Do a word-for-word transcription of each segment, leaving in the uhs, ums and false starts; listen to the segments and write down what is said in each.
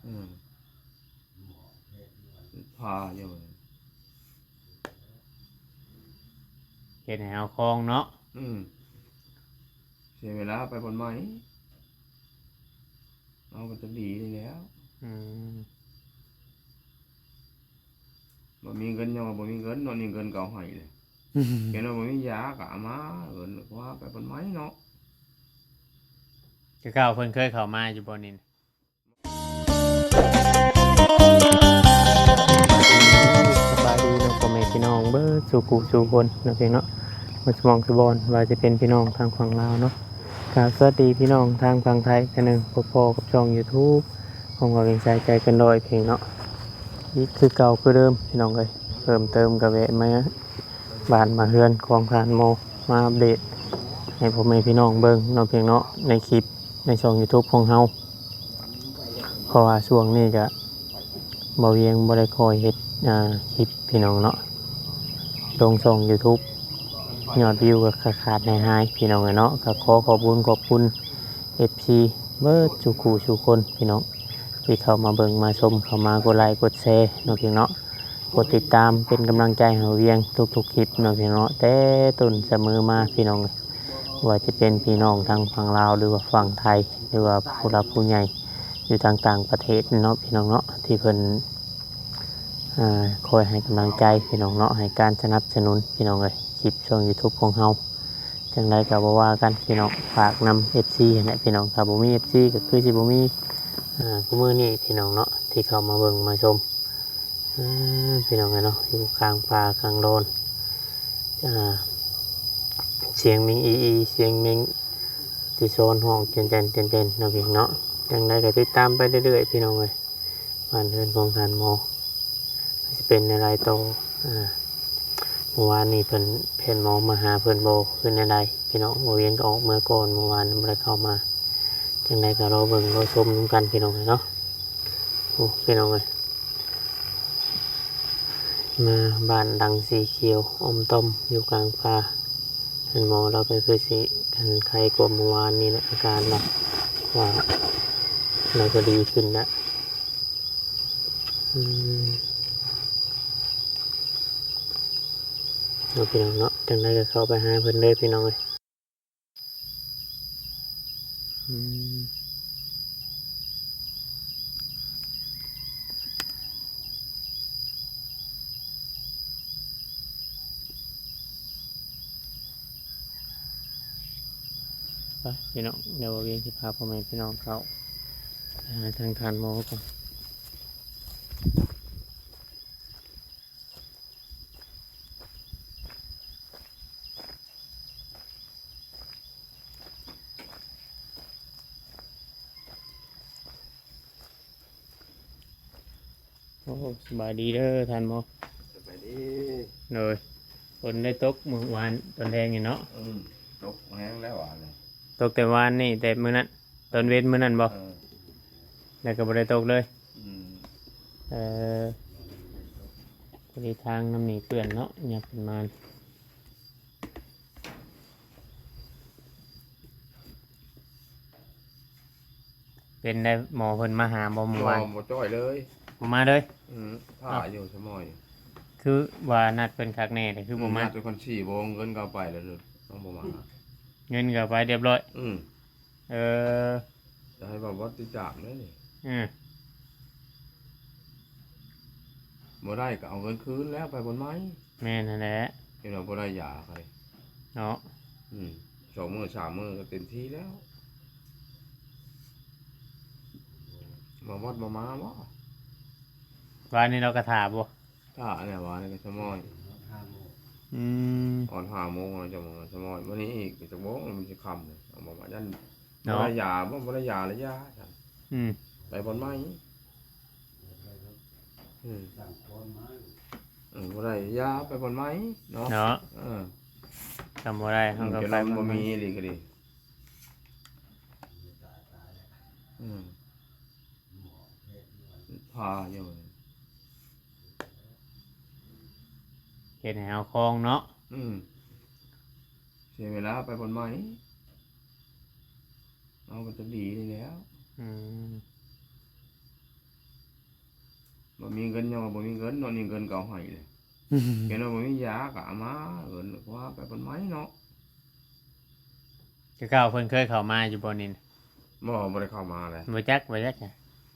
อืม พาอยู่ เฮ็ดให้เฮาคลองเนาะ อืม เสียเวลาไปบอนใหม่ เอาก็จะดีนี่แหล้ว อืม บ่มีเงินยังว่าบ่มีเงินเนาะ นี่เงินก็เอาให้เลย เห็นว่าบ่มียาก็เอามา เงินก็ว่าไปบอนใหม่เนาะ คือเก่าเพิ่นเคยเข้ามาอยู่บ่นี่ สบายดีเนาะ พ่อแม่พี่น้องเบิดสู่ผู้สู่คนเนาะเพียงเนาะ หมดสมองสุบอน ว่าจะเป็นพี่น้องทางฝั่งลาวเนาะ กราบสวัสดีพี่น้องทางฝั่งไทยเทื่อหนึ่ง พบพ้อกับช่อง YouTube ของบ่าวเวียงชัยใจเกินร้อยเพียงเนาะ อีกคือเก่าคือเดิมพี่น้องเอ้ย เพิ่มเติมก็แวะมาบ้านมาเฮือนของท่านหมอ มาอัปเดตให้พ่อแม่พี่น้องเบิ่งเนาะเพียงเนาะ ในคลิปในช่อง YouTube ของเฮา เพราะว่าช่วงนี้ก็บ่าวเวียงบ่ได้ค่อยเฮ็ด อ่า คลิปพี่น้องเนาะ ลงช่อง YouTube ยอดวิวก็ขาดๆหายๆพี่น้องเอ้ยเนาะ ก็ขอขอบคุณขอบคุณ เอฟซี เบิดสู่ผู้สู่คนพี่น้อง ที่เข้ามาเบิ่งมาชม เข้ามากดไลค์กดแชร์เนาะพี่น้องเนาะ กดติดตามเป็นกำลังใจให้บ่าวเวียงทุกๆคลิปเนาะพี่น้องเนาะ แต่ต้นเสมอมาพี่น้อง ว่าจะเป็นพี่น้องทางฝั่งลาว หรือว่าฝั่งไทย หรือว่าผู้หลักผู้ใหญ่อยู่ทางต่างประเทศเนาะพี่น้องเนาะ ที่เพิ่น อ่า คอยให้กำลังใจพี่น้องเนาะ ให้การสนับสนุนพี่น้องเอ้ย คลิปช่อง YouTube ของเฮา จั่งใดก็บ่ว่ากันพี่น้อง ฝากนำ เอฟซี หั้นแหละพี่น้อง ถ้าบ่มี เอฟซี ก็คือสิบ่มี อ่า คู่มื้อนี้พี่น้องเนาะ ที่เข้ามาเบิ่งมาชม อ่า พี่น้องเอ้ยเนาะ อยู่กลางป่ากลางดอน อ่า เสียงแมงอีอี เสียงแมงจีซอนฮ้องแจ่นๆๆๆเนาะพี่น้องเนาะ จั่งใดก็ติดตามไปเรื่อยๆพี่น้องเอ้ย บ้านเฮือนของท่านหมอ สิเป็นแนวใดต่อ อ่า เมื่อวานนี้เพิ่น แพทย์หมอมาหาเพิ่นบ่ คือแนวใดพี่น้อง บ่าวเวียงก็ออกเมือก่อน เมื่อวานบ่ได้เข้ามา จั่งใดก็รอเบิ่งรอชมนำกันพี่น้องเอ้ยเนาะ โอ้ พี่น้องเอ้ย มาบ้านหลังสีเขียวอ่อมต้อมอยู่กลางป่า ท่านหมอลาวก็คือสิคันไข้กว่าเมื่อวานนี้แหละ อาการลาว ว่าลาวก็ดีขึ้นแล้ว อืม เนาะพี่น้องเนาะ จั่งใดก็เข้าไปหาเพิ่นเลยพี่น้องเอ้ย อืม ไปพี่น้อง เดี๋ยวบ่าวเวียงสิพาพ่อแม่พี่น้องเข้าไปหาทางท่านหมอก่อน โอ้ สบายดีเด้อท่านหมอ สบายดี โดย ฝนได้ตกมื้อวานตอนแลงนี่เนาะ อืม ตกแฮงแล้ววานนี่ ตกแต่วานนี่ แต่มื้อนั้น ตอนเว็นมื้อนั้นบ่ เออ แล้วก็บ่ได้ตกเลย อืม เออ พอดีทางน้ำนี่เปื้อนเนาะ หยับขึ้นมา เป็นได้หมอเพิ่นมาหาบ่เมื่อวาน บ่ บ่จ้อยเลย บ่มาเลย อืม ถ่าอยู่สมอย คือว่านัดเพิ่นคักแน่ แต่คือบ่มา นัดเป็นคนสี่โมง เงินก็เอาไปแล้ว ต้องบ่มา เงินก็เอาไปเรียบร้อย อืม เออ จะให้แบบว่าติดจากเลยนี่ อืม บ่ได้ก็เอาเงินคืนแล้ว ไปบอนใหม่ แม่นนั่นแหละ เห็นว่าบ่ได้ยาใคร เนาะ อืม สองมื้อสามมื้อก็เต็มที่แล้ว มาวัดมามาบ่ วานนี้ลาวก็ถ่าบ่ ถ่าเนี่ย วานนี้ก็สมอย อืม ตอนห้าโมงแล้วจะมาสมอย มื้อนี้อีกจักโมงมันสิค่ำเลย เอามาว่ายัน เนาะ บ่ได้ยาบ่ บ่ได้ยาแล้วยา อืม ไปบอนใหม่ อืม อืม บ่ได้ยา ไปบอนใหม่เนาะ เนาะ เออ จำบ่ได้ เฮาก็ไปบอนใหม่ บ่มีอีหลีก็ดี อืม พาอยู่ เฮ็ดให้เฮาคลองเนาะ อืม เสียเวลาไปบอนใหม่ เอาก็จะดีนี่แหล้ว อืม มีเงินยังว่าบ่มีเงินเนาะ นี่เงินก็เอาให้เลย เห็นว่าบ่มียาก็เอามา เงินก็ว่าไปเพิ่นไหมเนาะ คือเก่าเพิ่นเคยเข้ามาอยู่บ่นี่นะ บ่ บ่ได้เข้ามาเลย บ่จัก บ่จักจ้ะ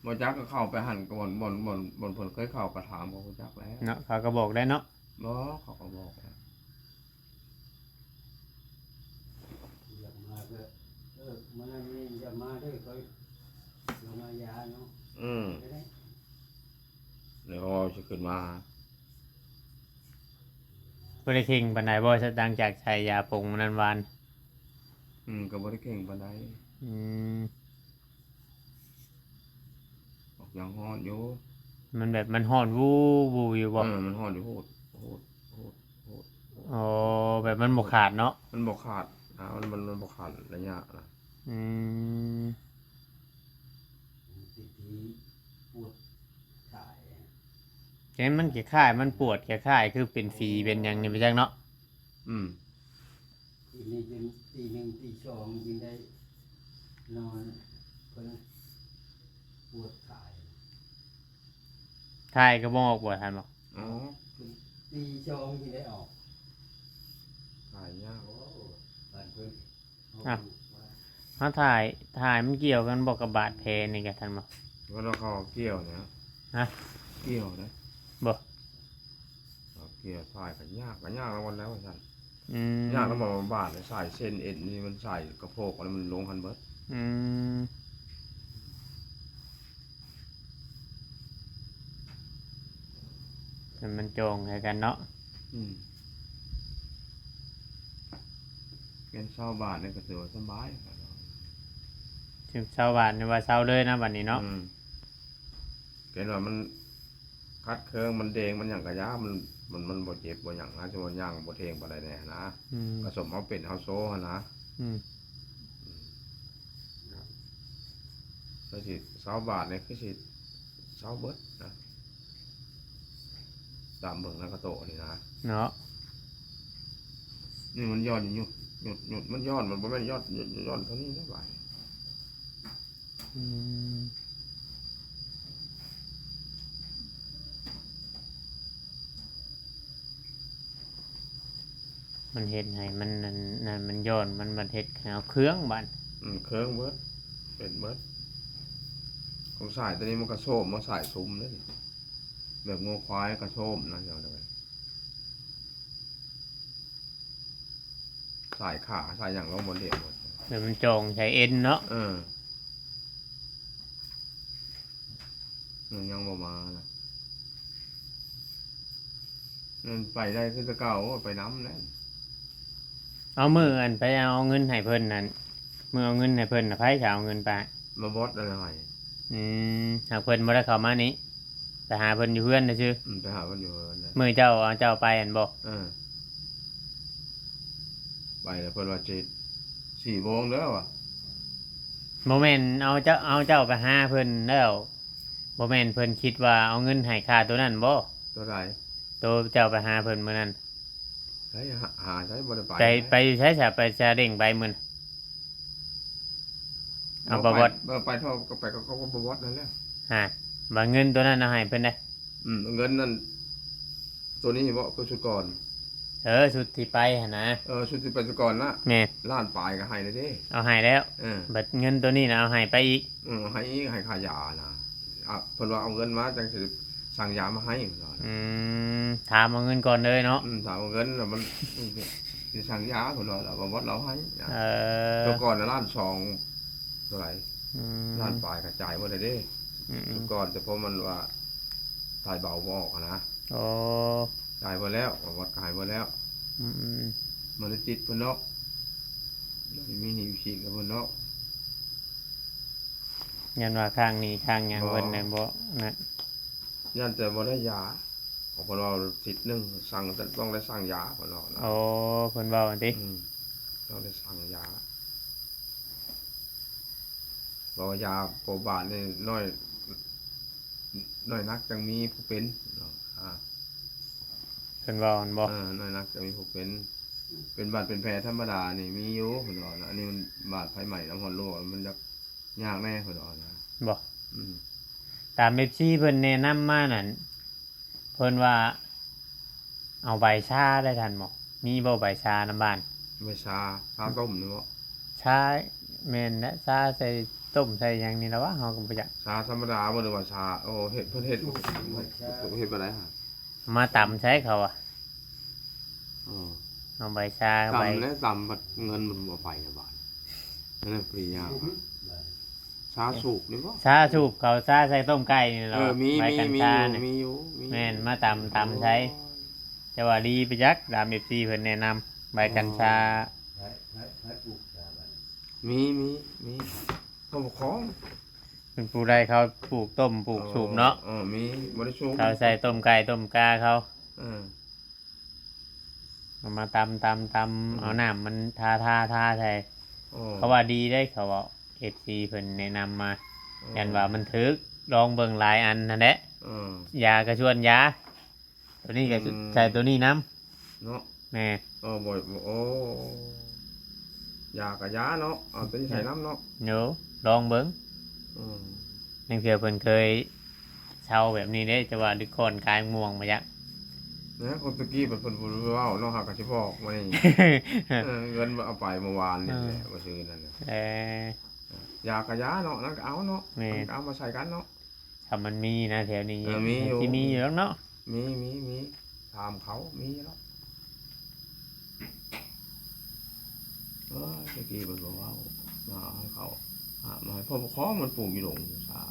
บ่จักก็เข้าไปหั่นก็บ่อน บ่อน บ่อน บ่อนเพิ่นเคยเข้าก็ถามเขาบ่จักแล้ว เนาะ เขาก็บอกได้เนาะ บ่ เขาก็บอกแล้ว อยากมาก็ เออ มื้อนั้นนี่อยากมาเด้อ เขาลงมายาเนาะ อืม จะได้ เดี๋ยวเขาสิขึ้นมา บ่ได้เข่งปานใดบ่ หลังจากใส่ยาผงนั้นวาน อืม ก็บ่ได้เข่งปานใด อืม ออกยังฮ้อนอยู่ มันแบบมันฮ้อนวูบๆอยู่บ่ เออ มันฮ้อนอยู่ โหด โหด โหด โหด อ๋อ แบบมันบ่ขาดเนาะ มันบ่ขาดนะ มัน มัน มันบ่ขาดระยะนะ อืม ติดที่ปวดถ่าย แต่มันคล้ายๆ มันปวดคล้ายๆ คือเป็นฝีเป็นหยังนี่ไปจักเนาะ อืม คืนนี้จนตีหนึ่งตีสองจึงได้นอน เพิ่นปวดถ่าย ถ่ายก็บ่ออกบ่ทันบ่ อ๋อ ตีสองจึงได้ออก ถ่ายยาก โอ้ บ้านเพิ่น อ่ะ เฮาถ่าย ถ่ายมันเกี่ยวกันบ่กับบาดแผลนี่กะทันบ่ ว่าเราเขาเกี่ยวเนี่ย ฮะ เกี่ยวนะ บ่ เขาเกี่ยว ถ่ายก็ยาก ก็ยากแล้ววันแล้วว่าซั่น อืม ยากแล้วบ่บาดเลย สายเส้นเอ็นนี่มันสายกระโพกแล้วมันลงหั่นเบิด อืม แต่มันจองให้กันเนาะ อืม เป็นเซาบาดนี่ก็ถือว่าสบายครับ ถึงเซาบาดนี่ว่าเซาเลยนะบัดนี้เนาะ อืม เป็นว่ามันคัดเคือง มันเดง มันหยังกะยา มัน มัน มันบ่เจ็บบ่หยังนะ สมมุติย่างบ่เทงปานใดแน่นะ อืม ก็สมเอาเป็นเอาโซหั่นนะ อืม อืม ก็สิเซาบาดนี่คือสิเซาเบิดนะ ตามเบิ่งในกระโตนี่นะ เนาะ นี่มันย่อนหยุด หยุด หยุด มันย่อน มันบ่แม่นย่อน หยุด ย่อนเท่านี้นะบาด อืม มันเฮ็ดให้มันนั่น นั่นมันย่อน มันบัดเฮ็ดให้เอาเครื่องบัด อืม เครื่องเบิด เป็นเบิด ของสายตัวนี้มันกระโซม มันสายซุมเด้ แบบงัวควายกระโซมนะ เดี๋ยวเดี๋ยว สายขา สายหยังลงบนเหรียญหมด เดี๋ยวมันจองใช้เอ็นเนาะ เออ มันยังบ่มานะ มันไปได้คือแต่เก่า ไปนำแล้ว เอามื้ออันไปเอาเงินให้เพิ่นนั่น มื้อเอาเงินให้เพิ่นน่ะ ไผจะเอาเงินไปให้ มาบอสอะไรให้ อืม หากเพิ่นบ่ได้เข้ามานี่ ไปหาเพิ่นอยู่เฮือนซื่อ อืม ไปหาเพิ่นอยู่เฮือนนะ มื้อเจ้าเอาเจ้าไปหั่นบ่ เออ ไปแล้วเพิ่นว่าสิ สี่โมงเด้อว่ะ บ่แม่นเอาเจ้า เอาเจ้าไปหาเพิ่นแล้ว บ่แม่นเพิ่นคิดว่าเอาเงินให้ค่าตัวนั้นบ่ ตัวใด ตัวเจ้าไปหาเพิ่นมื้อนั้น ใช่ หา หาใช่ บ่ได้ไป ไป ไปอยู่ไสซะ ไปซาเล้งไปมื้อนั้น เอา บ่ไป บ่บอส เออ ไปเท่าก็ไปก็ ก็บ่บอสนั่นแหละ ฮะ บ่เงินตัวนั้นเอาให้เพิ่นได้ อืม เงินนั่น ตัวนี้บ่ คือชุดก่อน เออ ชุดที่ไปหั่นนะ เออ ชุดที่ไปชุดก่อนนะ แม่น ล้านปลายก็ให้แล้วเด้ เอาให้แล้ว เออ บัดเงินตัวนี้นะเอาให้ไปอีก อืม ให้อีก ให้ค่ายานะ อ่ะ เพิ่นว่าเอาเงินมาจังสิสั่งยามาให้ เพิ่นว่านะ อืม ถามเอาเงินก่อนเลยเนาะ อืม ถามเอาเงินแล้วมัน สิสั่งยา เพิ่นว่าแล้ว บ่หมดเราให้นะ เออ ตัวก่อนน่ะล้านสอง เท่าไหร่ อืม ล้านปลายก็จ่ายหมดเลยเด้ อืม ตัวก่อน แต่พอมันว่าถ่ายเบาบ่ออกอะนะ อ๋อ จ่ายหมดแล้ว บ่หมดก็หายหมดแล้ว อืม มันได้ติดเพิ่นเนาะ มีหนี้อยู่สิกับเพิ่นเนาะ ยันว่าค้างหนี้ค้างหยัง บ่ เพิ่นนั่นบ่นะ ย่านแต่บ่ได้ยา ของเพิ่นว่าทิศหนึ่งสั่ง ต้องได้สั่งยา เพิ่นว่านะ โอ้ เพิ่นเว้าหั่นติ อืม ต้องได้สั่งยา บอกว่ายาปวดบาดนี่น้อย น้อยนักจังมีผู้เป็นเนาะ อ่า เพิ่นเว้าหั่นบ่ เออ น้อยนักจังมีผู้เป็น เป็นบาดเป็นแผลธรรมดานี่มีอยู่ เพิ่นว่านะ อันนี้มันบาดไฟไหม้น้ำร้อนลวก มันจะยากแน่ เพิ่นว่านะ บ่ อืม ตาม เอฟซี เพิ่นแนะนำมานั่น พิ่นว่า เอาใบชาได้ทันบ่ มีบ่ใบชานำบ้าน ใบชา ชาต้มนี่บ่ ชา แม่นแหละ ชาใส่ต้มใส่หยังนี่ล่ะวะ เฮาก็บ่จัก ชาธรรมดาบ่ หรือว่าชา โอ้ เฮ็ด เพิ่นเฮ็ด เฮ็ดบ่ได้ฮะ มาตำใส่เขาอะ เออ เอาใบชา ใบ ตำแล้วตำบัดเงินมันบ่ไปละบาด นั่นแหละปริญญา ชาสูบนี่บ่ ชาสูบเขา ชาใส่ต้มไก่นี่เหรอ เออ มี ใบ มี กัญ มี ชา อยู่ นี่ มีอยู่ มี แม่น มาตำ ตำใส่ โอ้ย แต่ว่าดีไปจัก ตาม เอฟซี เพิ่นแนะนำ ใบกัญชา อ๋อ ไผ ไผ ไผปลูกชาบัดนี้ มี มี มี ผู้ปกครอง เป็นผู้ใดเขาปลูกต้มปลูกสูบเนาะ เออ เออ มี บ่ได้สูบ เขาใส่ต้มไก่ต้มกาเขา เออ เอามาตำ ตำ ตำ อืม เอาน้ำมันทา ทา ทาใส่ โอ้ เขาว่าดีเด้ เขาว่า เอฟซี เพิ่นแนะนำมา อืม ยันว่ามันถืก ลองเบิ่งหลายอันนั่นแหละ อืม ยากระชวนยา ตัวนี้ก็ อืม ใส่ตัวนี้นำ เนาะ แม่ เออ บ่ บ่ โอ้ ยากะยาเนาะ เอาตัวนี้ใส่นำเนาะ โย ลองเบิ่ง อืม นังเทื่อเพิ่นเคยเซาแบบนี้เด้ แต่ว่าดึกก่อนกายม่วงมาจัก นะ คนตะกี้เพิ่น เพิ่นบ่เว้าเนาะ หากะสิบอกมานี่ เออ เงินเอาไปเมื่อวานนี่แหละ เออ เมื่อคืนนั่นน่ะ เออ ยากะยาเนาะ นั่นก็เอาเนาะ แม่น มันก็เอามาใส่กันเนาะ ถ้ามันมีนะแถวนี้ เออ มีอยู่ สิมีอยู่แล้วเนาะ มี มี มี ถามเขา มีแล้ว เออ ตะกี้มันบอกว่า มาเอาให้เขา หามาให้พ่อปกครองมันปลูกอยู่ดงสา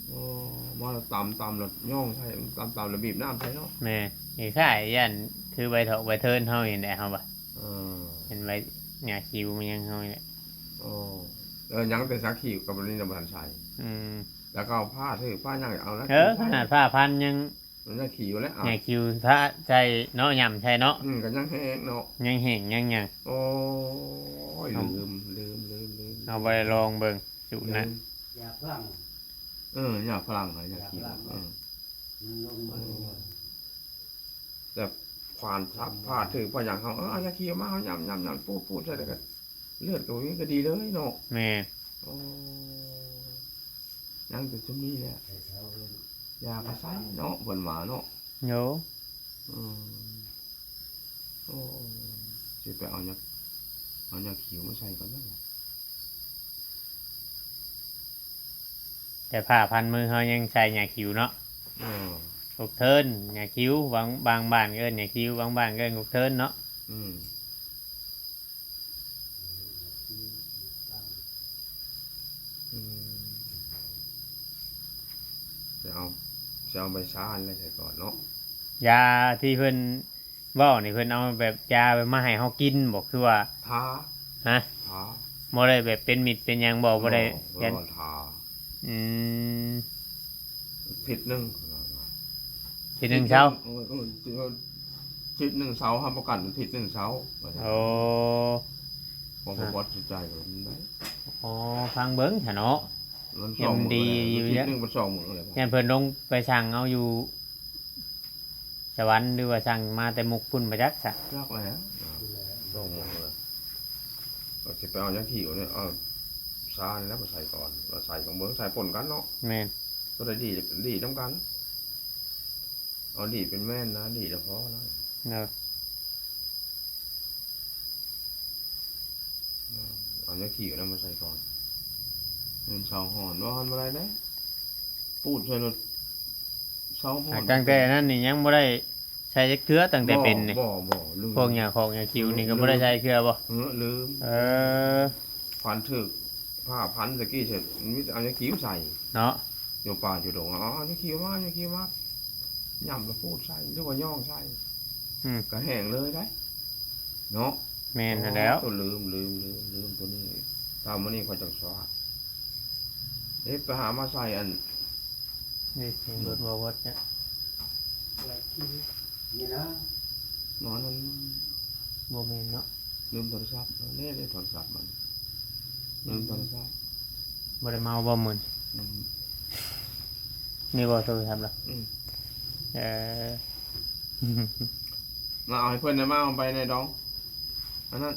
โอ้ มาตำ ตำแล้วย่องใส่ ตำ ตำแล้วบีบน้ำใส่เนาะ แม่ คล้ายๆ ย่านคือใบเถาะใบเทินเฮานี่แหละ เฮาว่า เออ เป็นใบหญ้าคิวมันยังเฮานี่แหละ โอ้ เออ ยังแต่สักขีกับอันนี้นะบ่ทันใส่ อืม แล้วก็เอาผ้าถือผ้ายังเอานะ เออ ใส่ ขนาดผ้าพันยัง มันยังขีอยู่แล้ว อ่ะ หญ้าคิวถ้าใส่เนาะ ย่ำใส่เนาะ อืม ก็ยังแห้งเนาะ ยังแห้งยังหยัง โอ้ย เอา ลืม ลืม ลืม ลืม เอาไปลองเบิ่ง จุนะ ลืม ยาฝรั่ง เออ ยาฝรั่งเหรอ ยาขี ยาฝรั่ง เออ มันลงมาหมด แบบขวานซับผ้าถือผ้าอย่างเขา เออ เอายาขีมา เขายำยำยำ ปูดปูดใส่แล้วก็ เลือดก็บ่มีก็ดีเลยเนาะ แม่น โอ้ ยังแต่ซุมนี้แหละ ยากระใสเนาะ เพิ่นว่าเนาะ โย อืม โอ้ สิไปเอาหยัง เอาหยังคิวมาใส่ก่อนนะ แต่ผ้าพันมือเฮายังใส่หญ้าคิวเนาะ เออ พวกเทินหญ้าคิว บาง บางบ้านก็เอิ้นหญ้าคิว บางบ้านก็เอิ้นพวกเทินเนาะ อืม อืม สิเอา สิเอาใบซ่านแล้วใส่ก่อนเนาะ ยาที่เพิ่นเว้านี่ เพิ่นเอาแบบยาแบบมาให้เฮากินบ่ คือว่า ทา ฮะ ทา บ่ได้แบบเป็นมิตรเป็นหยังบ่ บ่ได้ บ่ ยัน บ่ทา อืม อาทิตย์หนึ่ง อาทิตย์หนึ่งเช้า เออ เออ อาทิตย์หนึ่งเช้า รับประกันอาทิตย์หนึ่งเช้า โอ้ บ่ บ่ อ่ะ บ่ติดใจก็มันได้ อ๋อ ฟังเบิ่งซะเนาะ มันสองมื้อ เอ็มดี อยู่ อาทิตย์หนึ่งมันสองมื้อเลย ย่านเพิ่นลงไปสั่งเอาอยู่สวรรค์ หรือว่าสั่งมาแต่มุกพุ้นบ่จักซะ จักแล้ว สองมื้อเลย ก็สิไปเอาหยังขี้อยู่เนี่ย เอาซ่านแล้วมาใส่ก่อน มาใส่ของเบิ่ง ใส่ปนกันเนาะ แม่น ตัวใดดี ดีนำกัน เอาดีเป็นแม่นนะ ดีแล้วพอแล้ว เนาะ เอาหยังขี้อยู่นั่นมาใส่ก่อน มันเสาห่อน บ่ห่อนบ่ได้เด้ ปูดใส่รถเสาห่อน ตั้งแต่นั้นนี่ยังบ่ได้ใส่จักเทื่อ ตั้งแต่เป็นนี่ บ่ บ่ บ่ ลืม พวกหญ้าคอกหญ้าคิวนี่ก็บ่ได้ใส่เทื่อบ่ เออ ลืม เออ พันถืก ผ้าพันตะกี้เสร็จ มีแต่เอาหญ้าคิวใส่ เนาะ อยู่ป่าอยู่ดง อ๋อ หญ้าคิวมา หญ้าคิวมา ย่ำแล้วปูดใส่ หรือว่าย่องใส่ อืม ก็แห้งเลยได้ เนาะ แม่นหั้นแหล้ว โอ้ ตัวลืม ลืม ลืม ลืมตัวนี้ ตามมื้อนี้ข้อยจังสอด เอ๊ะ ไปหามาใส่อัน นี่เสียงรถบ่วดเนี่ย นี่นะ หมอนั่น บ่แม่นเนาะ ลืมโทรศัพท์ นี่ นี่โทรศัพท์มัน ลืมโทรศัพท์ บ่ได้เมาบ่มื้อนี้ อืม นี่บ่โทรศัพท์ล่ะ อืม เออ มาเอาให้เพิ่นนะ มาเอาไปในดอง อันนั้น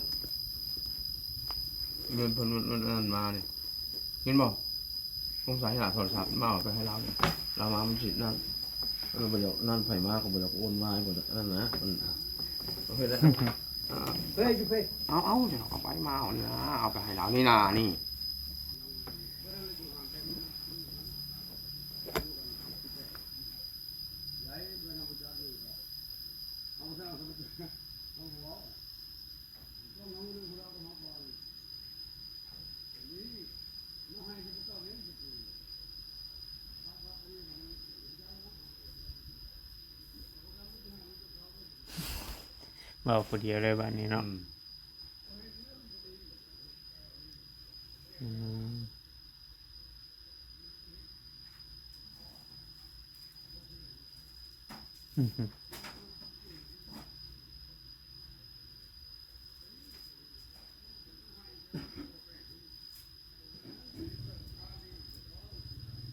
เงินเพิ่นมัน มัน มันมานี่ เห็นบ่ สงสัยหาโทรศัพท์มาเอาไปให้เราเนี่ย เรามามันสินั่น เราบ่อยากนั่น ไผมาก็บ่อยากโอนมา บ่อยากนั่นนะ มัน เอาไปแล้ว อ่า เฮ้ย อยู่เพ่ เอา เอา เดี๋ยวเอาไปมาเอานี่นะ เอาไปให้เรานี่นา นี่ เว้าผู้เดียวเลยบัดนี้เนาะ อืม อืม อืม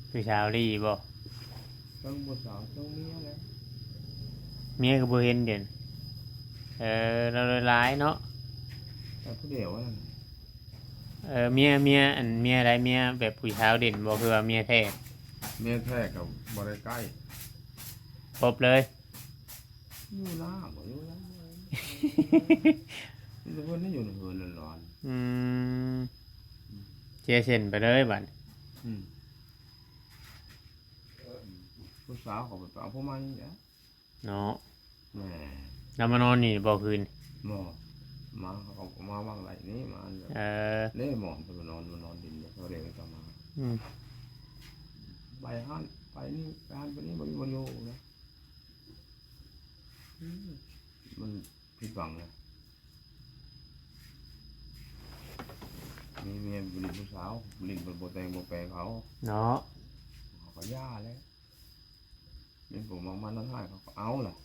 ผู้สาวดีบ่ ทั้งผู้สาวทั้งเมียแหละ เมียก็บ่เห็นเด่น เออ เราหลายเนาะ แต่ผู้เดียวนั่น เออ เมีย เมีย อันเมียใด เมียแบบผู้สาวเด่นบ่ คือว่าเมียแท้ เมียแท้ก็บ่ได้ใกล้ ครบเลย อยู่ลาวบ่อยู่ลาว มีแต่เพิ่นได้อยู่ในเฮือนร้อนๆ อืม เสียเส้นไปเลยบัด อืม ผู้สาวเขาไปเอาผู้ใหม่นี่แหละ เนาะ แหม แล้วมานอนนี่บ่คืน บ่ มาเขาก็มาว่างไรนี่ มา เออ นี่หมอนเพิ่นมานอน มานอนดินเนี่ย เขาเรียกว่ามา อืม ไปหั้น ไปนี่ ไปหั้น ไปนี่ บ่มีบ่อยู่นะ อืม มันผิดหวังนะ มีเมียบ่หลิ้นผู้สาว บ่หลิ้นบ่แต่งบ่แปลงเขา เนาะ เขาก็หย่าแล้ว มีผู้มองมันนั่นให้เขาก็เอาล่ะ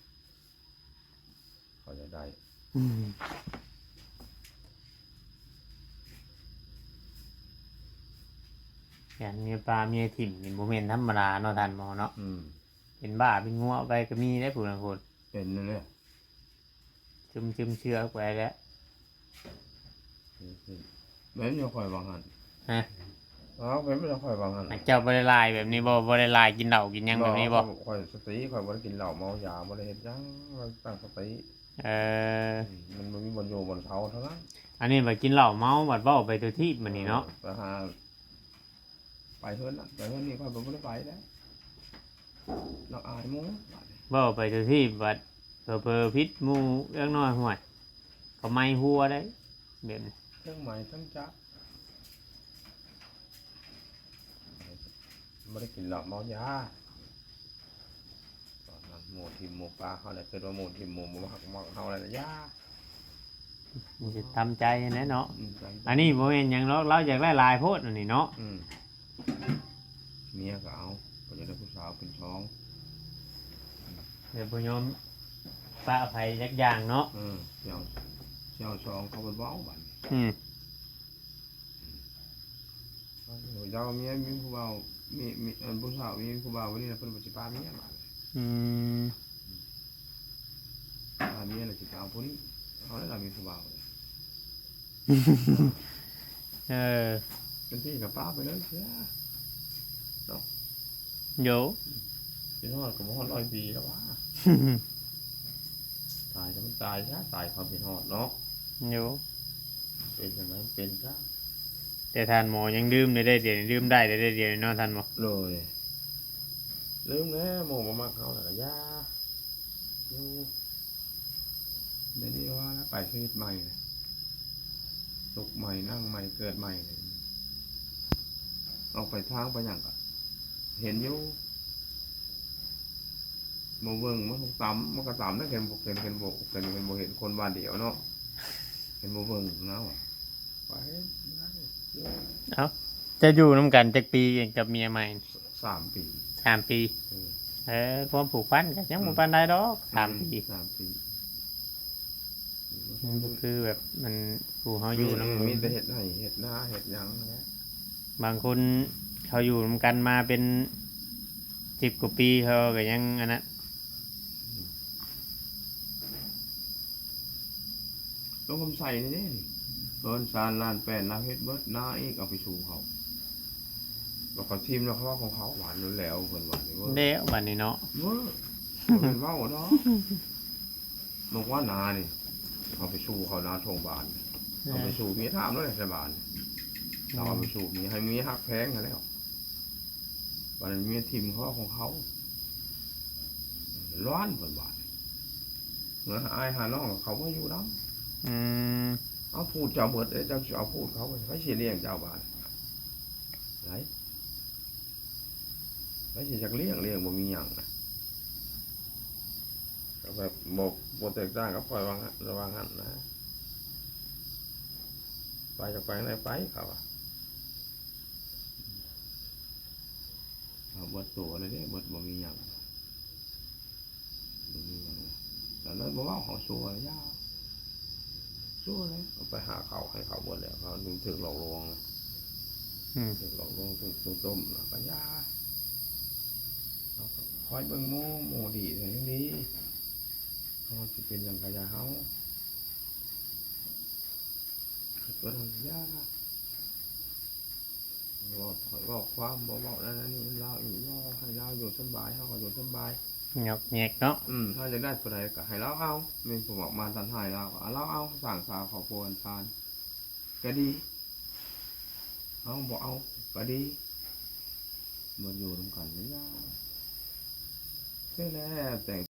เขาอยากได้ อืม อย่างเมียปลาเมียถิ่มนี่บ่แม่นธรรมดาเนาะ ท่านหมอเนาะ อืม เป็นบ้าเป็นงัวไปก็มีได้ผู้ลางคน เป็นนั่นแหละ ซึมๆเชื่อไปแล้ว แบบนี้ค่อยว่าหั่น ฮะ เอาแบบนี้ค่อยว่าหั่น เจ้าบ่ได้หลายแบบนี้บ่ บ่ได้หลายกินเหล้ากินหยังแบบนี้บ่ บ่ ข้อยสติ ข้อยบ่ได้กินเหล้าเมายา บ่ได้เฮ็ดหยัง ตั้งสติ เออ อืม มันบ่มีบ่อนอยู่บ่อนเซาเท่านั้น อันนี้บัดกินเหล้าเมา บัดเว้าไปตัวทีบบัดนี้เนาะ เออ ไปหา ไปเฮือนนั่น ไปเฮือนนี่ ข้อยบ่ได้ไปแล้ว เราอายหมู่ บัดนี้ เว้าไปตัวทีบบัด เผลอๆผิดหมู่เอื้องน้อย ห่วย เขาไม้หัวได้ แบบนี้ ทั้งไม้ทั้งจัก บ่ได้กินเหล้าเมายา ตอนนั้นหมู่ถิ่มหมู่ปาเขาแหละ คิดว่าหมู่ถิ่มหมู่บ่มัก มักเขาแหละ ยา มันสิทำใจแหละเนาะ อืม ทำใจ อันนี้บ่แม่นหยังหรอก เราอยากได้หลายโพดอันนี้เนาะ อืม เมียก็เอา ก็อยากได้ผู้สาวเป็นสอง เดี๋ยวบ่ยอมปะไผจักอย่างเนาะ อืม เสี่ยว เสี่ยวสองเขาบ่เว้าบัดนี้ อืม เจ้าเมียมีผู้บ่าว มี มี เอ่อ ผู้สาวมีผู้บ่าววันนี้นะ เพิ่นบ่สิปาเมียบัดนี้ อืม ปาเมียแล้วสิไปเอาผู้นี้ เอาแล้วล่ะมีผู้บ่าว เออ เป็นที่กับปาไปเลยเสีย เนาะ โย สิฮอดก็บ่ฮอดร้อยปีแล้ววะ ตายก็มันตายซะ ตายความคิดฮอดเนาะ โย เป็นจั่งใด๋เป็นซะ แต่ท่านหมอยังดื่มได้เด้อ เดี๋ยวนี้ดื่มได้เด้อ เดี๋ยวนี้เนาะท่านหมอ โดย ลืมแล้ว หมู่บ่มักเฮาแล้วก็อย่า อยู่ เดี๋ยวนี้ว่าแล้วไปชีวิตใหม่เลย ลุกใหม่ นั่งใหม่ เกิดใหม่เลย ออกไปทางไปหยังก็เห็นอยู่ บ่เบิ่ง มันตำ มันก็ตำนะ เห็นบ่ เห็น เห็นบ่ เห็น เห็นบ่ เห็นคนบ้านเดียวเนาะ เห็นบ่เบิ่งเนาะ ไป เอ้า จะอยู่นำกันจักปีกับเมียใหม่ สามปี สามปี เออ เออ ความผูกพันก็ยังบ่ปานใดดอก สามปี อืม สามปี มันบ่คือแบบมันผู้เฮาอยู่นำ มี มีแต่เฮ็ดไร่เฮ็ดนาเฮ็ดหยังนั่นแหละ บางคนเขาอยู่นำกันมาเป็นสิบกว่าปีเขาก็ยังอันนั้น ลงคำใส่นี่เด้นี่ เพิ่นสารล้านแปด ลาวเฮ็ดเบิด นาอีกเอาไปสู่เขา แล้วเขาทิ่มแล้วเขาว่าของเขาหวานแล้วเพิ่นว่านี่เว้ย แล้วบัดนี้เนาะ เว้ยบ่แม่นเว้าดอก นกว่านานี่ เอาไปสู่เขานาทงบาน เอาไปสู่เมียถามแล้วแหละใส่บาน เราเอาไปสู่เมียให้เมียฮักแพงกันแล้ว วันนั้นเมียทิ่มเขาของเขา ร้อนเพิ่นว่า เมื่อหาอ้ายหาน้องเขาบ่อยู่นำ อืม เอาพูดเจ้าเบิดเด้อ เจ้าสิเอาพูดเขา ไผสิเลี้ยงเจ้าบาด ไหน ไผสิจักเลี้ยง เลี้ยงบ่มีหยังนะ ก็แบบบ่ บ่แตกต่างกับข่อยว่างั้น ว่างั้นนะ ไปจักไปไหนไป เขาว่า เอาเบิดตัวเลยเด้ เบิดบ่มีหยัง บ่มีหยัง ตอนนั้นบ่เว้าเขาซัวเลย ย่า ซัวเลย เอาไปหาเขาให้เขาเบิดแล้ว เขาถึงหลอกลวงนะ อืม ถึงหลอกลวง ถึง ถึงต้มนะ ก็ย่า เขาก็คอยเบิ่งหมู่ หมู่ดีเลย ยังดี เขาสิเป็นหยังก็อย่าเฮา ตัวนั้นอย่า เว้า เว้าความ บ่เว้านั่นนี่ลาวอีก เว้าให้ลาวอยู่สำบาย เฮาก็อยู่สำบาย งอกแงกเนาะ อืม ถ้าอยากได้ผู้ใดก็ให้ลาวเอา แม่นผู้บอกมาตันให้ลาวก็เอาลาวเอา สร้างสาวครอบครัวกันซาน ก็ดี เอาบ่เอา ก็ดี บ่อยู่นำกันเลย อย่า เสียแล้วแต่ง